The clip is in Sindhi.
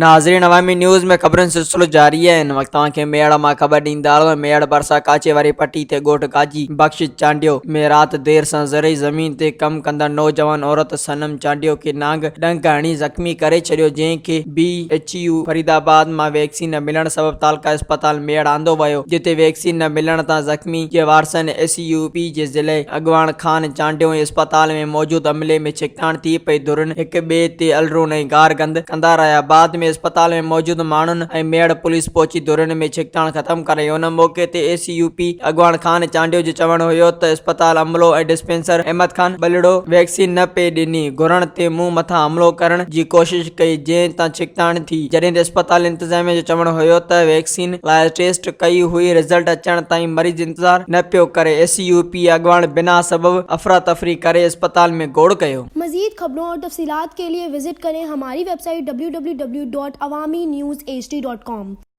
ناظرين عوامي نيوز ۾ خبرن سلسلو جاري آهي هن وقت توهان کي ميهڙ مان خبر ڏيندا هلون ته ميهڙ ڀرسان ڪاڇي واري پٽي تي ڳوٺ گاجي بخش چانڊيو ۾ رات دير سان زرعي زمين تي ڪم ڪندڙ نوجوان عورت صنم چانڊيو کي نانگ ڏنگ هڻي زخمي ڪري ڇڏيو جنهن کي بي ايڇ يو فريدآباد مان ويڪسين نه ملڻ سبب تعلقه اسپتال ميهڙ آندو ويو جتي ويڪسين نه ملڻ تان زخمي جي وارثن ايس يو پي جي ضلعي اڳواڻ خان چانڊيو ۽ اسپتال ۾ موجود عملي ۾ ڇڪتاڻ ٿي پئي ڌرين هڪ ٻئي تي الرون ۽ گارگند ڪندا رهيا بعد ۾ اسپتال ۾ موجود ماڻهن ۽ ميهڙ پوليس پهچي ڌرين ۾ ڇڪتاڻ ختم ڪرائي ان موقعي تي ايس يو پي اڳواڻ خان چانڊيو جو چوڻ هيو ته اسپتال عملو ۽ ڊسپينسر احمد خان ٻلڙو ويڪسين نه پئي ڏني گهرڻ تي مون مٿان حملو ڪرڻ جي ڪوشش ڪئي جنهن تان ڇڪتاڻ ٿي جڏهن ته اسپتال انتظاميه جو چوڻ هيو ته ويڪسين لاء ٽيسٽ ڪئي هئي رزلٽ اچڻ تائين مريض انتظار نه پيو ڪري، ايس يو پي اڳواڻ بنا سبب افراتفري ڪري اسپتال ۾ گوڙ ڪيو. مزيد خبرون اور تفصيلات کے لئے وزٽ کریں ہماری web site www.awamiNewsHD.com.